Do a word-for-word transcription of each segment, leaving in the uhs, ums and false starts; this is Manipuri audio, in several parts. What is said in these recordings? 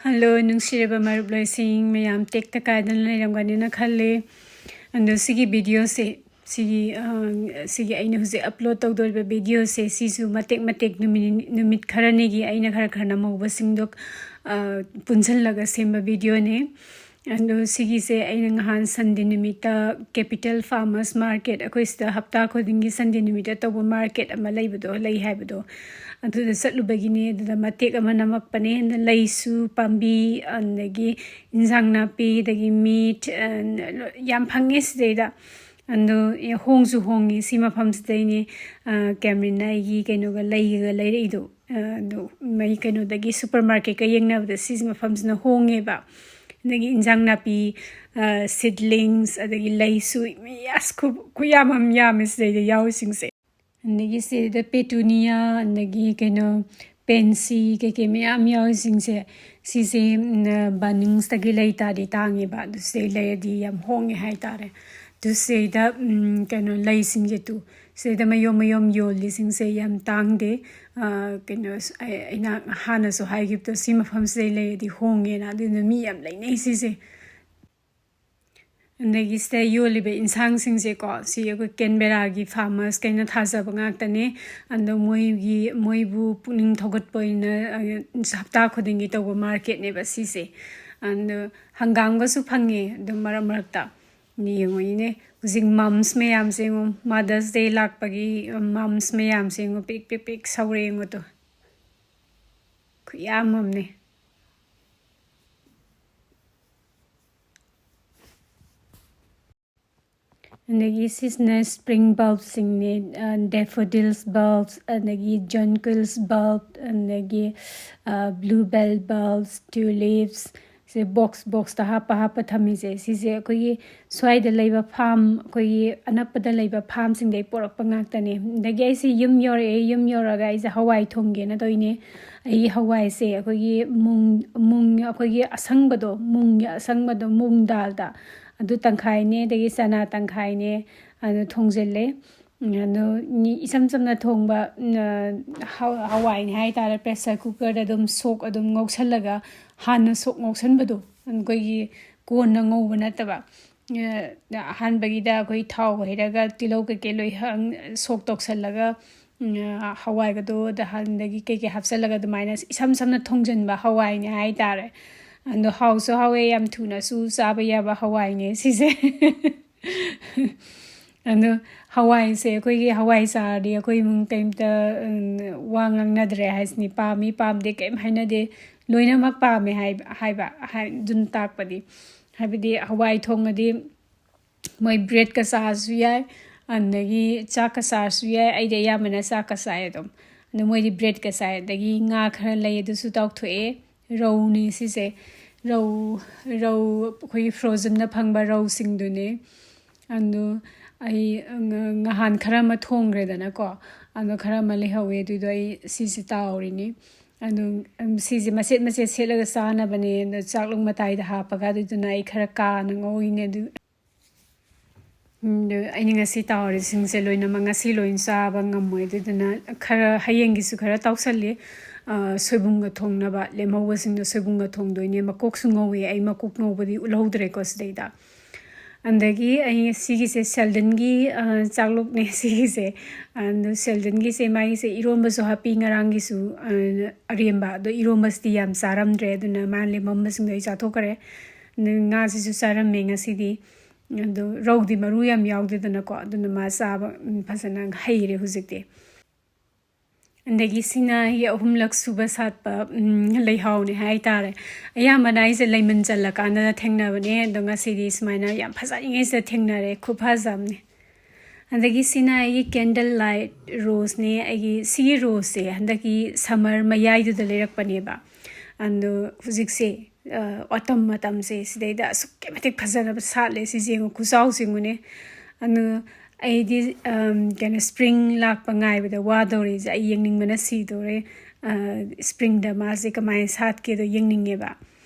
ꯍꯜꯂꯣ, ꯅꯨꯡꯁꯤꯔꯕ ꯃꯔꯨꯞꯂꯣꯏꯁꯤꯡ, ꯃꯌꯥꯝ ꯇꯦꯛꯇ ꯀꯥꯏꯗꯅ ꯂꯩꯔꯝꯒꯅꯤꯅ ꯈꯜꯂꯤ꯫ ꯑꯗꯣ ꯁꯤꯒꯤ ꯚꯤꯗꯤꯑꯣꯁꯦ, ꯁꯤꯒꯤ, ꯑ, ꯁꯤꯒꯤ ꯑꯩꯅ ꯍꯧꯖꯤꯛ ꯑꯞꯂꯣꯗ ꯇꯧꯗꯧꯔꯤꯕ ꯚꯤꯗꯤꯑꯣꯁꯦ, ꯁꯤꯁꯨ ꯃꯇꯦꯛ ꯃꯇꯦꯛ ꯅꯨꯃꯤꯠ, ꯅꯨꯃꯤꯠ ꯈꯔꯅꯤꯒꯤ ꯑꯩꯅ ꯈꯔ ꯈꯔ ꯅꯝꯍꯧꯕꯁꯤꯡꯗꯣ, ꯑ, ꯄꯨꯟꯁꯤꯜꯂꯒ ꯁꯦꯝꯕ ꯚꯤꯗꯤꯑꯣꯅꯦ꯫ ꯑꯗꯣ ꯁꯤꯒꯤꯁꯦ ꯑꯩꯅ ꯉꯍꯥꯟ ꯁꯟꯗꯦ ꯅꯨꯃꯤꯠꯇ ꯀꯦꯄꯤꯇꯦꯜ ꯐꯥꯔꯃꯔꯁ ꯃꯥꯔꯀꯦꯠ, ꯑꯩꯈꯣꯏ ꯁꯤꯗ ꯍꯞꯇꯥ ꯈꯨꯗꯤꯡꯒꯤ ꯁꯟꯗꯦ ꯅꯨꯃꯤꯠꯇ ꯇꯧꯕ ꯃꯥꯔꯀꯦꯠ ꯑꯃ ꯂꯩꯕꯗꯣ, ꯂꯩ ꯍꯥꯏꯕꯗꯣ, ꯑꯗꯨꯗ ꯆꯠꯂꯨꯕꯒꯤꯅꯦ꯫ ꯑꯗꯨꯗ ꯃꯇꯦꯛ ꯑꯃ ꯅꯝꯃꯛꯄꯅꯦ꯫ ꯑꯗ ꯂꯩꯁꯨ, ꯄꯥꯝꯕꯤ, ꯑꯗꯒꯤ ꯏꯟꯖꯥꯡ ꯅꯥꯄꯤ, ꯑꯗꯒꯤ ꯃꯤꯠ, ꯑ, ꯌꯥꯝ ꯐꯪꯉꯦ ꯁꯤꯗꯩꯗ꯫ ꯑꯗꯣ ꯍꯣꯡꯁꯨ ꯍꯣꯡꯉꯦ ꯁꯤ ꯃꯐꯝꯁꯤꯗꯩꯅꯦ꯫ ꯑ, ꯀꯦꯃꯔꯤꯟꯅ ꯑꯩꯒꯤ ꯀꯩꯅꯣꯒ, ꯂꯩꯒ ꯂꯩꯔꯛꯏꯗꯣ꯫ ꯑ, ꯑꯗꯣ ꯃꯩ ꯀꯩꯅꯣꯗꯒꯤ, ꯁꯨꯄꯔ ꯃꯥꯔꯀꯦꯠꯀ ꯌꯦꯡꯅꯕꯗ ꯁꯤ ꯃꯐꯝꯁꯤꯅ ꯍꯣꯡꯉꯦꯕ꯫ ꯑꯗꯒꯤ ꯏꯟꯖꯥꯡ ꯅꯥꯄꯤ, ꯑ, ꯁꯤꯗꯂꯤꯡꯁ, ꯑꯗꯒꯤ ꯂꯩꯁꯨ, ꯃꯤ, ꯑꯁ, ꯈꯨ-, ꯈꯨꯌꯥꯝ ꯑꯃ ꯌꯥꯝꯃꯦ ꯁꯤꯗꯩꯗ ꯌꯥꯎꯔꯤꯁꯤꯡꯁꯦ꯫ ꯑꯗꯒꯤ ꯁꯤꯗ ꯄꯦꯇꯨꯅꯤꯌꯥ, ꯑꯗꯒꯤ ꯀꯩꯅꯣ, ꯄꯦꯟꯁꯤ, ꯀꯩꯀꯩ ꯃꯌꯥꯝ ꯌꯥꯎꯔꯤꯁꯤꯡꯁꯦ, ꯁꯤꯁꯦ, ꯎꯝ, ꯕꯅꯤꯡꯁꯇꯒꯤ ꯂꯩ ꯇꯥꯔꯗꯤ ꯇꯥꯡꯉꯦꯕ, ꯑꯗꯨ ꯁꯤꯗꯩ ꯂꯩꯔꯗꯤ ꯌꯥꯝ ꯍꯣꯡꯉꯦ ꯍꯥꯏꯇꯥꯔꯦ꯫ ꯑꯗꯨ ꯁꯤꯗꯩꯗ, ꯎꯝ, ꯀꯩꯅꯣ, ꯂꯩꯁꯤꯡꯁꯦ ꯇꯨ, ꯁꯤꯗꯩꯗ ꯃꯌꯣꯝ ꯃꯌꯣꯝ ꯌꯣꯜꯂꯤꯁꯤꯡꯁꯦ ꯌꯥꯝ ꯇꯥꯡꯗꯦ꯫ ꯑ, ꯀꯩꯅꯣ, ꯑꯩ, ꯑꯩꯅ ꯍꯥꯟꯅꯁꯨ ꯍꯥꯏꯈꯤꯕꯗꯣ, ꯁꯤ ꯃꯐꯝꯁꯤꯗꯩ ꯂꯩꯔꯗꯤ ꯍꯣꯡꯉꯦꯅ, ꯑꯗꯨꯅ ꯃꯤ ꯌꯥꯝ ꯂꯩꯅꯩ ꯁꯤꯁꯦ꯫ ꯑꯗꯒꯤ ꯁꯤꯗ ꯌꯣꯜꯂꯤꯕ ꯏꯟꯁꯥꯡꯁꯤꯡꯁꯦꯀꯣ, ꯁꯤ ꯑꯩꯈꯣꯏ ꯀꯦꯟꯕꯦꯔꯥꯒꯤ ꯐꯥꯔꯃꯔꯁꯈꯩꯅ ꯊꯥꯖꯕ ꯉꯥꯛꯇꯅꯦ꯫ ꯑꯗꯣ ꯃꯣꯏꯒꯤ, ꯃꯣꯏꯕꯨ ꯄꯨꯛꯅꯤꯡ ꯊꯧꯒꯠꯄ ꯑꯣꯏꯅ, ꯑ, ꯍꯞꯇꯥ ꯈꯨꯗꯤꯡꯒꯤ ꯇꯧꯕ ꯃꯥꯔꯀꯦꯠꯅꯦꯕ ꯁꯤꯁꯦ꯫ ꯑꯗꯣ ꯍꯪꯒꯥꯝꯒꯁꯨ ꯐꯪꯉꯦ ꯑꯗꯨꯝ ꯃꯔꯛ ꯃꯔꯛꯇ꯫ ꯌꯦꯡꯉꯨ ꯏꯅꯦ, ꯍꯧꯖꯤꯛ ꯃꯝꯁ ꯃꯌꯥꯝꯁꯦ ꯌꯦꯡꯉꯨ, ꯃꯥꯗꯔꯁ ꯗꯦ ꯂꯥꯛꯄꯒꯤ, ꯑ, ꯃꯝꯁ ꯃꯌꯥꯝꯁꯦ ꯌꯦꯡꯉꯨ, ꯄꯤꯛ ꯄꯤꯛ ꯄꯤꯛ ꯁꯧꯔꯦ ꯌꯦꯡꯉꯨ ꯇꯨ꯫ ꯈꯨꯌꯥꯝ ꯑꯃꯅꯦ꯫ ꯑꯗꯒꯤ ꯁꯤꯁꯤꯅ ꯁ꯭ꯄ꯭ꯔꯤꯡ ꯕꯜꯕꯁꯤꯡꯅꯦ, ꯑ, ꯗꯦꯐꯣꯗꯤꯜꯁ ꯕꯜꯕꯁ, ꯑꯗꯒꯤ ꯖꯣꯟꯀ꯭ꯋꯤꯜꯁ ꯕꯜꯕ, ꯑꯗꯒꯤ, ꯑ, ꯕ꯭ꯂꯨꯕꯦꯜ ꯕꯜꯕꯁ, ꯇ꯭ꯌꯨꯂꯤꯞꯁ, ꯁꯦ ꯕꯣꯛꯁ ꯕꯣꯛꯁꯇ ꯍꯥꯞꯄ ꯍꯥꯞꯄ ꯊꯝꯃꯤꯁꯦ, ꯁꯤꯁꯦ ꯑꯩꯈꯣꯏꯒꯤ ꯁ꯭ꯋꯥꯏꯗ ꯂꯩꯕ ꯐꯥꯔꯝ, ꯑꯩꯈꯣꯏꯒꯤ ꯑꯅꯛꯄꯗ ꯂꯩꯕ ꯐꯥꯔꯝꯁꯤꯡꯗꯩ ꯄꯣꯔꯛꯄ ꯉꯥꯛꯇꯅꯦ꯫ ꯑꯗꯒꯤ ꯑꯩꯁꯦ ꯌꯨꯝ ꯌꯧꯔꯛꯑꯦ, ꯌꯨꯝ ꯌꯧꯔꯒ ꯑꯩꯁꯦ ꯍꯋꯥꯏ ꯊꯣꯡꯒꯦꯅ ꯇꯧꯔꯤꯅꯦ꯫ ꯑꯩ ꯍꯋꯥꯏꯁꯦ ꯑꯩꯈꯣꯏꯒꯤ ꯃꯨꯡ, ꯃꯨꯡ, ꯑꯩꯈꯣꯏꯒꯤ ꯑꯁꯪꯕꯗꯣ, ꯃꯨꯡꯒꯤ ꯑꯁꯪꯕꯗꯣ, ꯃꯨꯡ ꯗꯥꯜꯗ, ꯑꯗꯨ ꯇꯪꯈꯥꯏꯅꯦ, ꯑꯗꯒꯤ ꯆꯅꯥ ꯇꯪꯈꯥꯏꯅꯦ, ꯑꯗꯨ ꯊꯣꯡꯖꯤꯜꯂꯦ꯫ ꯑꯗꯣ ꯃꯤ ꯏꯆꯝ ꯆꯝꯅ ꯊꯣꯡꯕ, ꯎꯝ, ꯍ-, ꯍꯋꯥꯏꯅꯦ ꯍꯥꯏ ꯇꯥꯔꯦ, pressure cookerꯗ ꯑꯗꯨꯝ ꯁꯣꯛ ꯑꯗꯨꯝ ꯉꯧꯁꯜꯂꯒ, ꯍꯥꯟꯅ ꯁꯣꯛ ꯉꯧꯁꯟꯕꯗꯣ, ꯑꯩꯈꯣꯏꯒꯤ ꯀꯣꯟꯅ ꯉꯧꯕ ꯅꯠꯇꯕ, ꯑ, ꯑꯍꯥꯟꯕꯒꯤꯗ ꯑꯩꯈꯣꯏ ꯊꯥꯎ ꯍꯩꯔꯒ ꯇꯤꯜꯍꯧ ꯀꯩꯀꯩ ꯂꯣꯏ ꯍꯪ-, ꯁꯣꯛ ꯇꯧꯁꯜꯂꯒ, ꯎꯝ, ꯍꯋꯥꯏꯒꯗꯣ ꯑꯗ ꯍꯥꯟꯅꯗꯒꯤ ꯀꯩꯀꯩ ꯍꯥꯞꯆꯜꯂꯒ ꯑꯗꯨꯃꯥꯏꯅ ꯏꯁꯝ ꯁꯝꯅ ꯊꯣꯡꯖꯟꯕ ꯍꯋꯥꯏꯅꯦ ꯍꯥꯏ ꯇꯥꯔꯦ꯫ ꯑꯗꯣ ꯍꯥꯎꯁꯨ ꯍꯥꯎꯋꯦ, ꯌꯥꯝ ꯊꯨꯅꯁꯨ ꯆꯥꯕ ꯌꯥꯕ ꯍꯋꯥꯏꯅꯦ ꯁꯤꯁꯦ꯫ ꯑꯗꯣ ꯍꯋꯥꯏꯁꯦ, ꯑꯩꯈꯣꯏꯒꯤ ꯍꯋꯥꯏ ꯆꯥꯔꯗꯤ ꯑꯩꯈꯣꯏ ꯏꯃꯨꯡ ꯀꯩꯝꯇ, ꯎꯝ, ꯋꯥ ꯉꯥꯡꯅꯗ꯭ꯔꯦ ꯍꯥꯏꯁꯤꯅꯤ꯫ ꯄꯥꯝꯃꯤ ꯄꯥꯝꯗꯦ ꯀꯩꯝ ꯍꯥꯏꯅꯗꯦ, ꯂꯣꯏꯅꯃꯛ ꯄꯥꯝꯃꯦ ꯍꯥꯏꯕ, ꯍꯥꯏꯕ, ꯍꯥꯏ-, ꯑꯗꯨꯅ ꯇꯥꯛꯄꯗꯤ, ꯍꯥꯏꯕꯗꯤ ꯍꯋꯥꯏ ꯊꯣꯡꯉꯗꯤ ꯃꯣꯏ breadꯀ ꯆꯥꯔꯁꯨ ꯌꯥꯏ, ꯑꯗꯒꯤ ꯆꯥꯛꯀ ꯆꯥꯔꯁꯨ ꯌꯥꯏ꯫ ꯑꯩꯗꯤ ꯑꯌꯥꯝꯕꯅ ꯆꯥꯛꯀ ꯆꯥꯏ ꯑꯗꯨꯝ꯫ ꯑꯗꯣ ꯃꯣꯏꯗꯤ breadꯀ ꯆꯥꯏ, ꯑꯗꯒꯤ ꯉꯥ ꯈꯔ ꯂꯩ, ꯑꯗꯨꯁꯨ ꯇꯥꯎꯊꯣꯛꯑꯦ꯫ ꯔꯧꯅꯤ ꯁꯤꯁꯦ꯫ ꯔꯧ, ꯔꯧ ꯑꯩꯈꯣꯏꯒꯤ frozenꯗ ꯐꯪꯕ ꯔꯧꯁꯤꯡꯗꯨꯅꯦ꯫ ꯑꯗꯨ ꯑꯩ ꯉ-, ꯉꯍꯥꯟ ꯈꯔ ꯑꯃ ꯊꯣꯡꯈ꯭ꯔꯦꯗꯅꯀꯣ, ꯑꯗꯣ ꯈꯔ ꯑꯃ ꯂꯩꯍꯧꯋꯦ, ꯑꯗꯨꯏꯗꯣ ꯑꯩ ꯁꯤꯁꯦ ꯇꯥꯎꯔꯤꯅꯤ꯫ ꯑꯗꯨ, ꯎꯝ, ꯁꯤꯁꯦ ꯃꯆꯦꯠ ꯃꯆꯦꯠ ꯁꯦꯠꯂꯒ ꯆꯥꯅꯕꯅꯦ꯫ ꯑꯗꯣ ꯆꯥꯛꯂꯨꯛ ꯃꯇꯥꯏꯗ ꯍꯥꯞꯄꯒ, ꯑꯗꯨꯗꯨꯅ ꯑꯩ ꯈꯔ ꯀꯥꯅ ꯉꯧꯔꯤꯅꯦ꯫ ꯑꯗꯨ, ꯎꯝ, ꯑꯗꯨ ꯑꯩꯅ ꯉꯁꯤ ꯇꯥꯎꯔꯤꯁꯤꯡꯁꯦ ꯂꯣꯏꯅꯃꯛ ꯉꯁꯤ ꯂꯣꯏ ꯆꯥꯕ ꯉꯝꯃꯣꯏ, ꯑꯗꯨꯗꯨꯅ ꯈꯔ ꯍꯌꯦꯡꯒꯤꯁꯨ ꯈꯔ ꯇꯥꯎꯁꯜꯂꯤ꯫ ꯑ, ꯁꯣꯏꯕꯨꯝꯒ ꯊꯣꯡꯅꯕ ꯂꯦꯝꯍꯧꯕꯁꯤꯡꯗꯣ ꯁꯣꯏꯕꯨꯝꯒ ꯊꯣꯡꯗꯣꯏꯅꯦ꯫ ꯃꯀꯣꯛꯁꯨ ꯉꯧꯋꯦ, ꯑꯩ ꯃꯀꯣꯛ ꯉꯧꯕꯗꯤ ꯎꯠꯍꯧꯗ꯭ꯔꯦꯀꯣ ꯁꯤꯗꯩꯗ꯫ ꯑꯗꯒꯤ ꯑꯩ ꯁꯤꯒꯤꯁꯦ ꯁꯦꯜꯗꯟꯒꯤ, ꯑ, ꯆꯥꯛꯂꯨꯛꯅꯦ ꯁꯤꯒꯤꯁꯦ꯫ ꯑꯗꯨ ꯁꯦꯜꯗꯟꯒꯤꯁꯦ, ꯃꯥꯒꯤꯁꯦ ꯏꯔꯣꯝꯕꯁꯨ ꯍꯥꯞꯄꯤ, ꯉꯔꯥꯡꯒꯤꯁꯨ, ꯑ, ꯑꯔꯦꯝꯕ꯫ ꯑꯗꯣ ꯏꯔꯣꯝꯕꯁꯤꯗꯤ ꯌꯥꯝ ꯆꯥꯔꯝꯗ꯭ꯔꯦ, ꯑꯗꯨꯅ ꯃꯥ ꯂꯦꯝꯃꯝꯕꯁꯤꯡꯗꯣ ꯑꯩ ꯆꯥꯊꯣꯛꯈ꯭ꯔꯦ꯫ ꯑꯗꯨ ꯉꯥꯁꯤꯁꯨ ꯆꯥꯔꯝꯃꯦ ꯉꯁꯤꯗꯤ꯫ ꯑꯗꯣ ꯔꯧꯗꯤ ꯃꯔꯨ ꯌꯥꯝ ꯌꯥꯎꯗꯦꯗꯅꯀꯣ, ꯑꯗꯨꯅ ꯃꯥ ꯆꯥꯕ, ꯎꯝ, ꯐꯖꯅ ꯍꯩꯔꯦ ꯍꯧꯖꯤꯛꯇꯤ꯫ ꯑꯗꯒꯤ ꯁꯤꯅ ꯑꯩꯒꯤ ꯑꯍꯨꯝꯂꯛ ꯁꯨꯕ ꯁꯥꯠꯄ, ꯎꯝ, ꯂꯩꯍꯥꯎꯅꯦ ꯍꯥꯏꯇꯥꯔꯦ꯫ ꯑꯌꯥꯝꯕꯅ ꯑꯩꯁꯦ ꯂꯩꯃꯟ ꯆꯜꯂꯀꯥꯟꯗ ꯊꯦꯡꯅꯕꯅꯦ, ꯑꯗꯣ ꯉꯁꯤꯗꯤ ꯁꯨꯃꯥꯏꯅ ꯌꯥꯝ ꯐꯖꯔꯤꯉꯩꯁꯤꯗ ꯊꯦꯡꯅꯔꯦ꯫ ꯈꯨꯐꯖ ꯑꯃꯅꯦ꯫ ꯑꯗꯒꯤ ꯁꯤꯅ ꯑꯩꯒꯤ candle light roseꯅꯦ꯫ ꯑꯩꯒꯤ ꯁꯤꯒꯤ roseꯁꯦ ꯍꯟꯗꯛꯀꯤ summer ꯃꯌꯥꯏꯗꯨꯗ ꯂꯩꯔꯛꯄꯅꯦꯕ꯫ ꯑꯗꯣ ꯍꯧꯖꯤꯛꯁꯦ, ꯑ, autumn ꯃꯇꯝꯁꯦ, ꯁꯤꯗꯩꯗ ꯑꯁꯨꯛꯀꯤ ꯃꯇꯤꯛ ꯐꯖꯅꯕ ꯁꯥꯠꯂꯦ꯫ ꯁꯤꯁꯦ ꯌꯦꯡꯉꯨ, ꯈꯨꯆꯥꯎꯁꯦ ꯌꯦꯡꯉꯨꯅꯦ꯫ ꯑꯗꯨ ꯑꯩꯗꯤ, ꯑꯝ, ꯀꯩꯅꯣ, spring ꯂꯥꯛꯄ ꯉꯥꯏꯕꯗ ꯋꯥꯗꯧꯔꯤꯁꯦ꯫ ꯑꯩ ꯌꯦꯡꯅꯤꯡꯕꯅ ꯁꯤꯗꯧꯔꯦ, ꯑ, springꯗ ꯃꯥꯁꯦ ꯀꯃꯥꯏꯅ ꯁꯥꯠꯀꯦꯗꯣ ꯌꯦꯡꯅꯤꯡꯉꯦꯕ꯫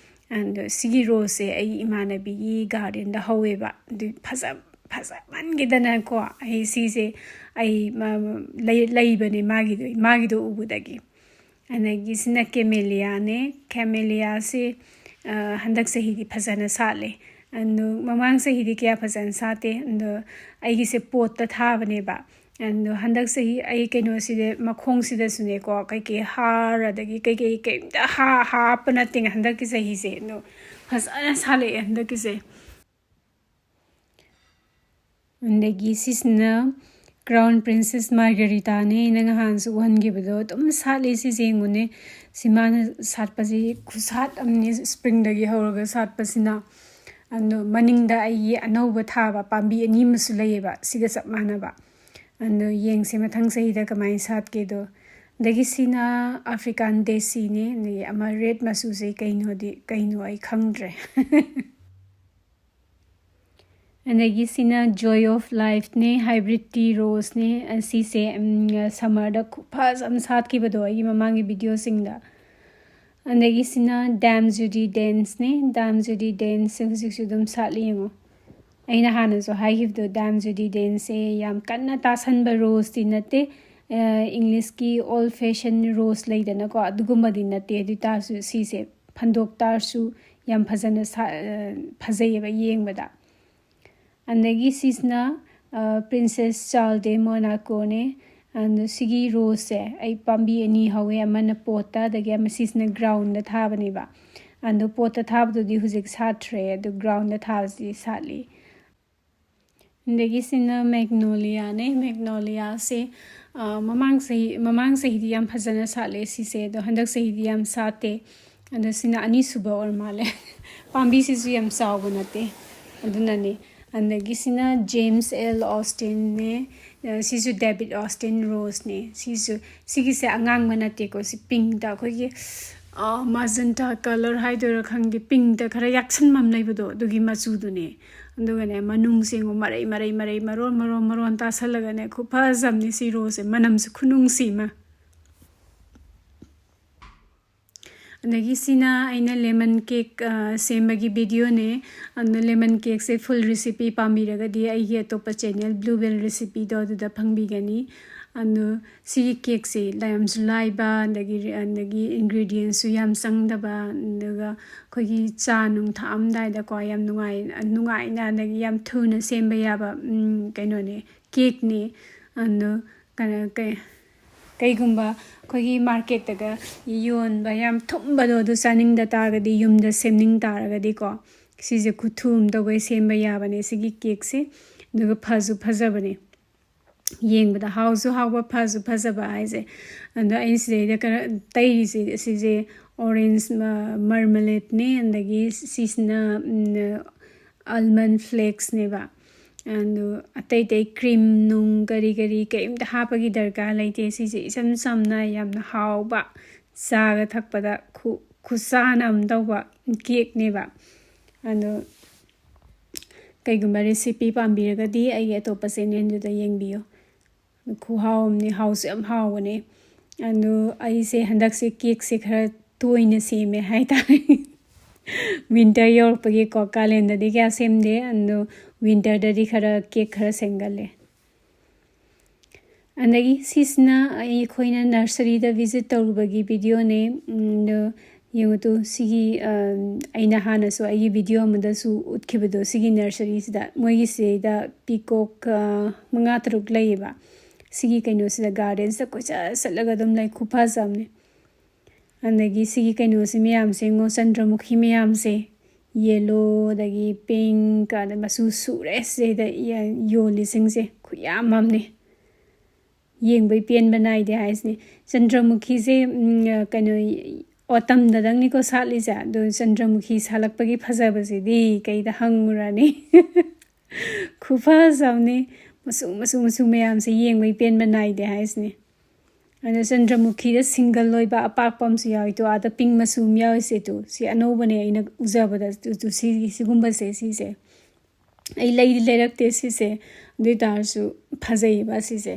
ꯑꯗꯣ ꯁꯤꯒꯤ roseꯁꯦ ꯑꯩ ꯏꯃꯥꯟꯅꯕꯤꯒꯤ gardenꯗ ꯍꯧꯋꯦꯕ꯫ ꯑꯗꯨ ꯐꯖ-, ꯐꯖꯃꯟꯈꯤꯗꯅꯀꯣ, ꯑꯩ ꯁꯤꯁꯦ ꯑꯩ ꯃ-, ꯂꯩ-, ꯂꯩꯕꯅꯦ ꯃꯥꯒꯤꯗꯣ, ꯃꯥꯒꯤꯗꯣ ꯎꯕꯗꯒꯤ꯫ ꯑꯗꯒꯤ ꯁꯤꯅ ꯀꯦꯃꯦꯂꯤꯌꯥꯅꯦ꯫ ꯀꯦꯃꯦꯂꯤꯌꯥꯁꯤ, ꯑ, ꯍꯟꯗꯛ ꯆꯍꯤꯗꯤ ꯐꯖꯅ ꯁꯥꯠꯂꯦ꯫ ꯑꯗꯣ ꯃꯃꯥꯡ ꯆꯍꯤꯗꯤ ꯀꯌꯥ ꯐꯖꯅ ꯁꯥꯠꯇꯦ꯫ ꯑꯗꯣ ꯑꯩꯒꯤꯁꯦ ꯄꯣꯠꯇ ꯊꯥꯕꯅꯦꯕ꯫ ꯑꯗꯣ ꯍꯟꯗꯛ ꯆꯍꯤ ꯑꯩ ꯀꯩꯅꯣꯁꯤꯗ, ꯃꯈꯣꯡꯁꯤꯗꯁꯨꯅꯦꯀꯣ, ꯀꯩꯀꯩ ꯍꯥꯔ ꯑꯗꯒꯤ ꯀꯩꯀꯩ ꯀꯩꯝꯇ ꯍꯥ-, ꯍꯥꯞꯄ ꯅꯠꯇꯦ ꯍꯟꯗꯛꯀꯤ ꯆꯍꯤꯁꯦ꯫ ꯑꯗꯣ ꯐꯖꯅ ꯁꯥꯠꯂꯛꯑꯦ ꯍꯟꯗꯛꯀꯤꯁꯦ꯫ ꯑꯗꯒꯤ ꯁꯤꯁꯤꯅ Crown Princess Margheritaꯅꯦ, ꯑꯩꯅ ꯉꯍꯥꯟꯁꯨ ꯎꯍꯟꯈꯤꯕꯗꯣ꯫ ꯑꯗꯨꯝ ꯁꯥꯠꯂꯤ, ꯁꯤꯁꯦ ꯌꯦꯡꯉꯨꯅꯦ꯫ ꯁꯤ ꯃꯥꯅ ꯁꯥꯠꯄꯁꯤ ꯈꯨꯁꯥꯠ ꯑꯃꯅꯤ, springꯗꯒꯤ ꯍꯧꯔꯒ ꯁꯥꯠꯄꯁꯤꯅ꯫ ꯑꯗꯣ ꯃꯅꯤꯡꯗ ꯑꯩꯒꯤ ꯑꯅꯧꯕ ꯊꯥꯕ ꯄꯥꯝꯕꯤ ꯑꯅꯤ ꯑꯃꯁꯨ ꯂꯩꯌꯦꯕ, ꯁꯤꯒ ꯆꯞ ꯃꯥꯟꯅꯕ꯫ ꯑꯗꯣ ꯌꯦꯡꯁꯦ ꯃꯊꯪ ꯆꯍꯤꯗ ꯀꯃꯥꯏꯅ ꯁꯥꯠꯀꯦꯗꯣ꯫ ꯑꯗꯒꯤ ꯁꯤꯅ African Desiꯅꯦ, ꯑꯗꯒꯤ ꯑꯃ red ꯃꯆꯨꯁꯦ ꯀꯩꯅꯣꯗꯤ, ꯀꯩꯅꯣ ꯑꯩ ꯈꯪꯗ꯭ꯔꯦ꯫ ꯑꯗꯒꯤ ꯁꯤꯅ Joy of Lifeꯅꯦ, hybrid tea roseꯅꯦ꯫ ꯑꯁꯤꯁꯦ, ꯎꯝ, summerꯗ ꯈꯨꯐꯖ ꯑꯃ ꯁꯥꯠꯈꯤꯕꯗꯣ ꯑꯩꯒꯤ ꯃꯃꯥꯡꯒꯤ videoꯁꯤꯡꯗ꯫ ꯑꯗꯒꯤ ꯁꯤꯅ Dame Judi Danceꯅꯦ꯫ Dame Judi Danceꯁꯦ ꯍꯧꯖꯤꯛꯁꯨ ꯑꯗꯨꯝ ꯁꯥꯠꯂꯤ ꯌꯦꯡꯉꯣ꯫ ꯑꯩꯅ ꯍꯥꯟꯅꯁꯨ ꯍꯥꯏꯈꯤꯕꯗꯣ, Dame Judi Danceꯁꯦ ꯌꯥꯝ ꯀꯟꯅ ꯇꯥꯁꯟꯕ roseꯇꯤ ꯅꯠꯇꯦ꯫ ꯑ, Englishꯀꯤ old fashion rose ꯂꯩꯗꯅꯀꯣ, ꯑꯗꯨꯒꯨꯝꯕꯗꯤ ꯅꯠꯇꯦ꯫ ꯑꯗꯨ ꯑꯣꯏ ꯇꯥꯔꯁꯨ ꯁꯤꯁꯦ ꯐꯟꯗꯣꯛ ꯇꯥꯔꯁꯨ ꯌꯥꯝ ꯐꯖꯅ ꯁꯥ-, ꯑ, ꯐꯖꯩꯌꯦꯕ ꯌꯦꯡꯕꯗ꯫ ꯑꯗꯒꯤ ꯁꯤꯁꯤꯅ, ꯑ, Princess Charles de Monacoꯅꯦ꯫ ꯑꯗꯣ ꯁꯤꯒꯤ roseꯁꯦ ꯑꯩ ꯄꯥꯝꯕꯤ ꯑꯅꯤ ꯍꯧꯋꯦ, ꯑꯃꯅ ꯄꯣꯠꯇ, ꯑꯗꯒꯤ ꯑꯃ ꯁꯤꯁꯤꯅ groundꯗ ꯊꯥꯕꯅꯦꯕ꯫ ꯑꯗꯣ ꯄꯣꯠꯇ ꯊꯥꯕꯗꯨꯗꯤ ꯍꯧꯖꯤꯛ ꯁꯥꯠꯇ꯭ꯔꯦ, ꯑꯗꯣ groundꯗ ꯊꯥꯕꯁꯤꯗꯤ ꯁꯥꯠꯂꯤ꯫ ꯑꯗꯒꯤ ꯁꯤꯅ Magnoliaꯅꯦ꯫ Magnoliaꯁꯦ, ꯑ, ꯃꯃꯥꯡ ꯆꯍꯤ, ꯃꯃꯥꯡ ꯆꯍꯤꯗꯤ ꯌꯥꯝ ꯐꯖꯅ ꯁꯥꯠꯂꯦ ꯁꯤꯁꯦ, ꯑꯗꯣ ꯍꯟꯗꯛ ꯆꯍꯤꯗꯤ ꯌꯥꯝ ꯁꯥꯠꯇꯦ꯫ ꯑꯗꯣ ꯁꯤꯅ ꯑꯅꯤꯁꯨꯕ ꯑꯣꯏꯔ ꯃꯥꯜꯂꯦ꯫ ꯄꯥꯝꯕꯤꯁꯤꯁꯨ ꯌꯥꯝ ꯆꯥꯎꯕ ꯅꯠꯇꯦ, ꯑꯗꯨꯅꯅꯦ꯫ ꯑꯗꯒꯤ ꯁꯤꯅ James L Austenꯅꯦ꯫ ꯑ, ꯁꯤꯁꯨ David Austen roseꯅꯦ꯫ ꯁꯤꯁꯨ, ꯁꯤꯒꯤꯁꯦ ꯑꯉꯥꯡꯕ ꯅꯠꯇꯦꯀꯣ, ꯁꯤ pinkꯇ ꯑꯩꯈꯣꯏꯒꯤ, ꯑ, magenta colour ꯍꯥꯏꯗꯣꯏꯔꯥ ꯈꯪꯗꯦ, pinkꯇ ꯈꯔ ꯌꯥꯛꯁꯟꯕ ꯑꯃ ꯂꯩꯕꯗꯣ, ꯑꯗꯨꯒꯤ ꯃꯆꯨꯗꯨꯅꯦ꯫ ꯑꯗꯨꯒꯅꯦ, ꯃꯅꯨꯡꯁꯦ ꯌꯦꯡꯉꯣ, ꯃꯔꯩ, ꯃꯔꯩ, ꯃꯔꯩ, ꯃꯔꯣꯟ, ꯃꯔꯣꯟ, ꯃꯔꯣꯟ ꯇꯥꯁꯜꯂꯒꯅꯦ, ꯈꯨꯐꯖ ꯑꯃꯅꯤ ꯁꯤ roseꯁꯦ, ꯃꯅꯝꯁꯨ ꯈꯨꯅꯨꯡꯁꯤ ꯑꯃ꯫ ꯑꯗꯒꯤ ꯁꯤꯅ ꯑꯩꯅ lemon cake ꯁꯦꯝꯕꯒꯤ videoꯅꯦ꯫ ꯑꯗꯣ lemon cakeꯁꯦ full recipe ꯄꯥꯝꯕꯤꯔꯒꯗꯤ ꯑꯩꯒꯤ ꯑꯇꯣꯞꯄ channel Bluebell Recipeꯗꯣ ꯑꯗꯨꯗ ꯐꯪꯕꯤꯒꯅꯤ꯫ ꯑꯗꯣ ꯁꯤꯒꯤ cakeꯁꯦ ꯌꯥꯝꯁꯨ ꯂꯥꯏꯕ, ꯑꯗꯒꯤ ꯑꯗꯒꯤ ingredientsꯁꯨ ꯌꯥꯝ ꯆꯪꯗꯕ, ꯑꯗꯨꯒ ꯑꯩꯈꯣꯏꯒꯤ ꯆꯥ ꯅꯨꯡ ꯊꯛꯑꯝꯗꯥꯏꯗꯀꯣ ꯌꯥꯝ ꯅꯨꯡꯉꯥꯏ ꯅꯨꯡꯉꯥꯏꯅ ꯑꯗꯒꯤ ꯌꯥꯝ ꯊꯨꯅ ꯁꯦꯝꯕ ꯌꯥꯕ ꯀꯩꯅꯣꯅꯦ, cakeꯅꯦ꯫ ꯑꯗꯣ ꯀꯩꯅꯣ ꯀꯩ ꯀꯩꯒꯨꯝꯕ ꯑꯩꯈꯣꯏꯒꯤ marketꯇꯒ ꯌꯣꯟꯕ ꯌꯥꯝ ꯊꯨꯝꯕꯗꯣ ꯑꯗꯨ ꯆꯥꯅꯤꯡꯗ ꯇꯥꯔꯒꯗꯤ ꯌꯨꯝꯗ ꯁꯦꯝꯅꯤꯡ ꯇꯥꯔꯒꯗꯤꯀꯣ, ꯁꯤꯁꯦ ꯈꯨꯊꯨ ꯑꯃ ꯇꯧꯕꯩ ꯁꯦꯝꯕ ꯌꯥꯕꯅꯦ ꯁꯤꯒꯤ cakeꯁꯦ꯫ ꯑꯗꯨꯒ ꯐꯁꯨ ꯐꯖꯕꯅꯦ, ꯌꯦꯡꯕꯗ ꯍꯥꯎꯁꯨ ꯍꯥꯎꯕ ꯐꯁꯨ ꯐꯖꯕ ꯍꯥꯏꯁꯦ꯫ ꯑꯗꯣ ꯑꯩꯅ ꯁꯤꯗꯩꯗ ꯈꯔ ꯇꯩꯔꯤꯁꯦ ꯁꯤꯁꯦ orange marmaladeꯅꯦ, ꯑꯗꯒꯤ ꯁꯤꯁꯤꯅ almond flakesꯅꯦꯕ꯫ ꯑꯗꯨ ꯑꯇꯩ ꯑꯇꯩ cream ꯅꯨꯡ ꯀꯔꯤ ꯀꯔꯤ ꯀꯔꯤꯝꯇ ꯍꯥꯞꯄꯒꯤ ꯗꯔꯀꯥꯔ ꯂꯩꯇꯦ꯫ ꯁꯤꯁꯦ ꯏꯆꯝ ꯆꯝꯅ ꯌꯥꯝꯅ ꯍꯥꯎꯕ, ꯆꯥꯒ ꯊꯛꯄꯗ ꯈꯨ ꯈꯨꯆꯥꯟꯅ ꯑꯃ ꯇꯧꯕ cakeꯅꯦꯕ꯫ ꯑꯗꯣ ꯀꯩꯒꯨꯝꯕ recipe ꯄꯥꯝꯕꯤꯔꯒꯗꯤ ꯑꯩꯒꯤ ꯑꯇꯣꯞꯄ channelꯗꯨꯗ ꯌꯦꯡꯕꯤꯌꯨ꯫ ꯈꯨꯍꯥꯎ ꯑꯃꯅꯦ, ꯍꯥꯎꯁꯨ ꯌꯥꯝ ꯍꯥꯎꯕꯅꯦ꯫ ꯑꯗꯣ ꯑꯩꯁꯦ ꯍꯟꯗꯛꯁꯦ cakeꯁꯦ ꯈꯔ ꯇꯣꯏꯅ ꯁꯦꯝꯃꯦ ꯍꯥꯏꯇꯥꯔꯦ꯫ Winter ꯌꯧꯔꯛꯄꯒꯤꯀꯣ, ꯀꯥꯂꯦꯟꯗꯗꯤ ꯀꯌꯥ ꯁꯦꯝꯗꯦ, ꯑꯗꯣ winterꯗꯗꯤ ꯈꯔ cake ꯈꯔ ꯁꯦꯝꯒꯜꯂꯦ꯫ ꯑꯗꯒꯤ ꯁꯤꯁꯤꯅ ꯑꯩꯈꯣꯏꯅ nurseryꯗ visit ꯇꯧꯔꯨꯕꯒꯤ videoꯅꯦ꯫ ꯑꯗꯣ ꯌꯦꯡꯉꯨ ꯇꯨ, ꯁꯤꯒꯤ ꯑꯩꯅ ꯍꯥꯟꯅꯁꯨ ꯑꯩꯒꯤ video ꯑꯃꯗꯁꯨ ꯎꯠꯈꯤꯕꯗꯣ, ꯁꯤꯒꯤ nurseryꯁꯤꯗ ꯃꯣꯏꯒꯤ ꯁꯤꯗꯩꯗ peacock ꯃꯉꯥ ꯇꯔꯨꯛ ꯂꯩꯌꯦꯕ꯫ ꯁꯤꯒꯤ ꯀꯩꯅꯣꯁꯤꯗ gardenꯁꯤꯗ ꯀꯣꯏꯆꯠ ꯆꯠꯂꯒ ꯑꯗꯨꯝ ꯂꯩ, ꯈꯨꯐꯖ ꯑꯃꯅꯤ꯫ ꯑꯗꯒꯤ ꯁꯤꯒꯤ ꯀꯩꯅꯣꯁꯤ ꯃꯌꯥꯝꯁꯦ ꯌꯦꯡꯉꯣ, ꯆꯟꯗ꯭ꯔꯃꯨꯈꯤ ꯃꯌꯥꯝꯁꯦ, yellow ꯑꯗꯒꯤ pink ꯑꯗ ꯃꯆꯨ ꯁꯨꯔꯦ ꯁꯤꯗꯩꯗ ꯌꯣꯜꯂꯤꯁꯤꯡꯁꯦ, ꯈꯨꯌꯥꯝ ꯑꯃꯅꯤ꯫ ꯌꯦꯡꯕꯩ ꯄꯦꯟꯕ ꯅꯥꯏꯗꯦ ꯍꯥꯏꯁꯤꯅꯤ꯫ ꯆꯟꯗ꯭ꯔꯃꯨꯈꯤꯁꯦ ꯀꯩꯅꯣ autumnꯗꯗꯪꯅꯤꯀꯣ ꯁꯥꯠꯂꯤꯁꯦ, ꯑꯗꯣ ꯆꯟꯗ꯭ꯔꯃꯨꯈꯤ ꯁꯥꯠꯂꯛꯄꯒꯤ ꯐꯖꯕꯁꯤꯗꯤ ꯀꯩꯗ ꯍꯪꯉꯨꯔꯅꯤ? ꯈꯨꯐꯖ ꯑꯃꯅꯤ꯫ ꯃꯆꯨ ꯃꯆꯨ ꯃꯆꯨ ꯃꯌꯥꯝꯁꯦ ꯌꯦꯡꯕꯩ ꯄꯦꯟꯕ ꯅꯥꯏꯗꯦ ꯍꯥꯏꯁꯤꯅꯤ꯫ ꯑꯗ ꯆꯟꯗ꯭ꯔꯃꯨꯈꯤꯗ single ꯑꯣꯏꯕ ꯑꯄꯥꯛꯄ ꯑꯃꯁꯨ ꯌꯥꯎꯏ ꯇꯨ, ꯑꯥꯗ pink ꯃꯆꯨ ꯑꯃ ꯌꯥꯎꯔꯤꯁꯦ ꯇꯨ, ꯁꯤ ꯑꯅꯧꯕꯅꯦ ꯑꯩꯅ ꯎꯖꯕꯗ ꯇꯨ, ꯇꯨ, ꯁꯤ, ꯁꯤꯒꯨꯝꯕꯁꯦ, ꯁꯤꯁꯦ ꯑꯩ ꯂꯩꯗꯤ ꯂꯩꯔꯛꯇꯦ ꯁꯤꯁꯦ, ꯑꯗꯨ ꯑꯣꯏ ꯇꯥꯔꯁꯨ ꯐꯖꯩꯌꯦꯕ ꯁꯤꯁꯦ꯫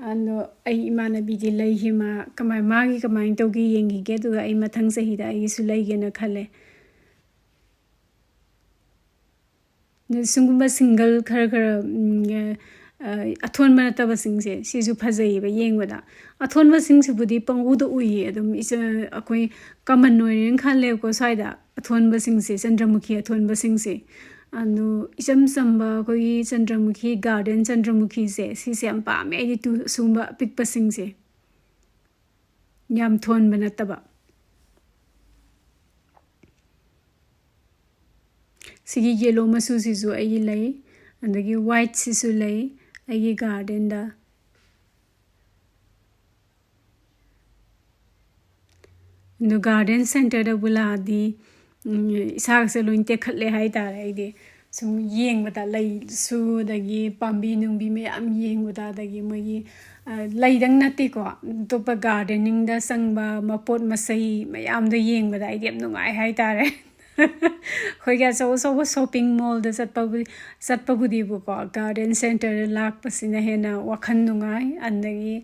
ꯑꯗꯣ ꯑꯩ ꯏꯃꯥꯟꯅꯕꯤꯒꯤ ꯂꯩꯈꯤ, ꯃꯥ ꯀꯃꯥꯏ-, ꯃꯥꯒꯤ ꯀꯃꯥꯏꯅ ꯇꯧꯒꯦ ꯌꯦꯡꯈꯤꯒꯦ, ꯑꯗꯨꯒ ꯑꯩ ꯃꯊꯪ ꯆꯍꯤꯗ ꯑꯩꯒꯤꯁꯨ ꯂꯩꯒꯦꯅ ꯈꯜꯂꯦ꯫ ꯑꯗꯨ ꯁꯤꯒꯨꯝꯕ single ꯈꯔ ꯈꯔ, ꯎꯝ, ꯑ, ꯑ, ꯑꯊꯣꯟꯕ ꯅꯠꯇꯕꯁꯤꯡꯁꯦ, ꯁꯤꯁꯨ ꯐꯖꯩꯌꯦꯕ ꯌꯦꯡꯕꯗ꯫ ꯑꯊꯣꯟꯕꯁꯤꯡꯁꯤꯕꯨꯗꯤ ꯄꯪꯎꯗ ꯎꯏꯌꯦ, ꯑꯗꯨꯝ ꯏꯆ-, ꯑꯩꯈꯣꯏ common ꯑꯣꯏꯔꯦꯅ ꯈꯜꯂꯦꯕꯀꯣ ꯁ꯭ꯋꯥꯏꯗ꯫ ꯑꯊꯣꯟꯕꯁꯤꯡꯁꯦ, ꯆꯟꯗ꯭ꯔꯃꯨꯈꯤ ꯑꯊꯣꯟꯕꯁꯤꯡꯁꯦ꯫ ꯑꯗꯨ ꯏꯆꯝ ꯆꯝꯕ ꯑꯩꯈꯣꯏꯒꯤ ꯆꯟꯗ꯭ꯔꯃꯨꯈꯤ, garden ꯆꯟꯗ꯭ꯔꯃꯨꯈꯤꯁꯦ, ꯁꯤꯁꯦ ꯌꯥꯝ ꯄꯥꯝꯃꯦ ꯑꯩꯗꯤ, ꯇꯨ-, ꯁꯤꯒꯨꯝꯕ ꯑꯄꯤꯛꯄꯁꯤꯡꯁꯦ꯫ ꯌꯥꯝ ꯊꯣꯟꯕ ꯅꯠꯇꯕ꯫ ꯁꯤꯒꯤ yellow ꯃꯆꯨꯁꯤꯁꯨ ꯑꯩꯒꯤ ꯂꯩ, ꯑꯗꯒꯤ white ꯁꯤꯁꯨ ꯂꯩ ꯑꯩꯒꯤ garden ꯗ꯫ ꯑꯗꯣ garden centre ꯗꯕꯨ ꯂꯥꯛꯑꯗꯤ, ꯎꯝ, ꯏꯁꯥꯒꯁꯦ ꯂꯣꯏ ꯇꯦꯛꯈꯠꯂꯦ ꯍꯥꯏꯇꯥꯔꯦ꯫ ꯑꯩꯗꯤ ꯁꯨꯝ ꯌꯦꯡꯕꯗ, ꯂꯩꯁꯨ, ꯑꯗꯒꯤ ꯄꯥꯝꯕꯤ ꯅꯨꯡꯕꯤ ꯃꯌꯥꯝ ꯌꯦꯡꯕꯗ, ꯑꯗꯒꯤ ꯃꯣꯏꯒꯤ, ꯑ, ꯂꯩꯗꯪ ꯅꯠꯇꯦꯀꯣ, ꯑꯇꯣꯞꯄ gardening ꯗ ꯆꯪꯕ ꯃꯄꯣꯠ ꯃꯆꯩ ꯃꯌꯥꯝꯗꯣ ꯌꯦꯡꯕꯗ ꯑꯩꯗꯤ ꯌꯥꯝ ꯅꯨꯡꯉꯥꯏ ꯍꯥꯏꯇꯥꯔꯦ꯫ ꯑꯩꯈꯣꯏꯒꯤ ꯑꯆꯧ ꯑꯆꯧꯕ shopping mall ꯗ ꯆꯠꯄꯕꯨ-, ꯆꯠꯄꯕꯨꯗꯤꯕꯨꯀꯣ, garden centre ꯗ ꯂꯥꯛꯄꯁꯤꯅ ꯍꯦꯟꯅ ꯋꯥꯈꯜ ꯅꯨꯡꯉꯥꯏ, ꯑꯗꯒꯤ,